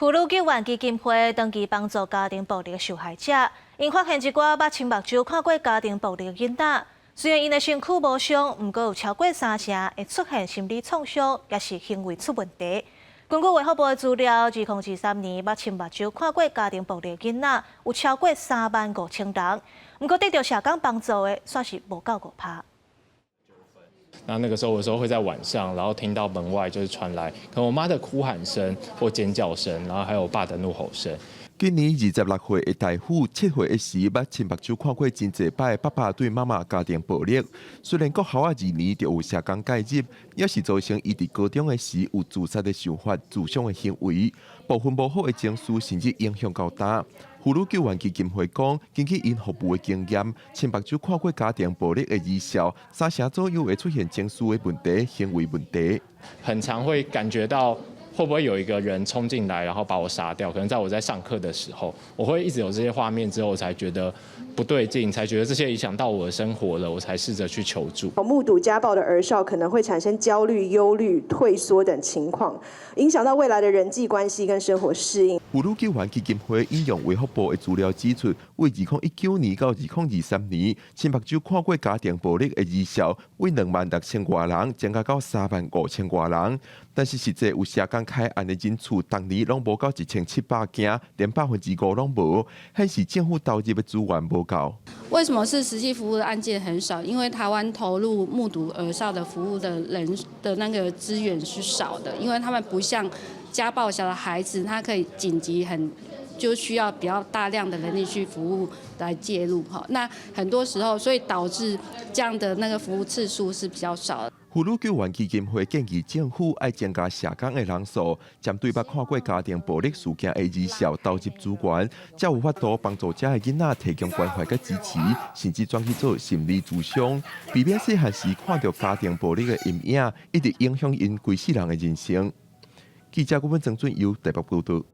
婦女救援基金會長期幫助家庭暴力的受害者，𪜶發現一寡捌親目睭看過家庭暴力的囡仔，雖然𪜶的身軀無傷，毋過有超過三成會出現心理創傷，抑是行為出問題。根據衛福部的資料，2023年捌親目睭看過家庭暴力的囡仔有超過3萬5千人，毋過得著社工幫助的，煞是無夠5%。那那個時候，有時候會在晚上，然後聽到門外就是傳來可能我媽的哭喊聲或尖叫聲，然後還有我爸的怒吼聲。今年26歲的大夫，7歲的時捌親目睭看過真濟擺爸爸對媽媽家庭暴力。雖然國校仔2年就有社工介入，也是造成伊佇高中的時有自殺的想法、自傷的行為，部分無好的情緒甚至影響到今。婦女救援基金會講，根據𪜶服務的經驗，親目睭看過家庭暴力的兒少，三成左右會出現情緒的問題、行為問題。很常會感覺到會不會有一個人衝進來，然後把我殺掉？可能在我在上課的時候，我會一直有這些畫面，之後我才覺得不對勁，才覺得這些影響到我的生活了，我才試着去求助。目睹家暴的兒少可能會產生焦慮、憂慮、退縮等情況，影響到未來的人際關係跟生活適應。婦女救援基金會引用衛福部的資料指出，為2019年到2023年，親目睭看過家庭暴力的兒少，為2萬6千外人增加到3萬5千外人。但是實際有社工開案的人數，逐年攏無到1700件，連5%攏無，顯示政府投入的資源無夠。為什麼是實際服務的案件很少？因為台灣投入目睹兒少的服務的人的那個資源是少的，因為他們不像家暴下的孩子，他可以緊急很就需要比較大量的人力去服務來介入哈。那很多時候，所以導致這樣的那個服務次數是比較少的。婦女救援基金會建議政府愛增加社工的人數，針對捌看過家庭暴力事件的兒少投入資源，才有法度幫助遮的囡仔提供關懷佮支持，甚至轉去做心理諮商，避免細漢時看著家庭暴力的陰影，一直影響𪜶規世人的人生。記者顧問曾俊佑台北報道。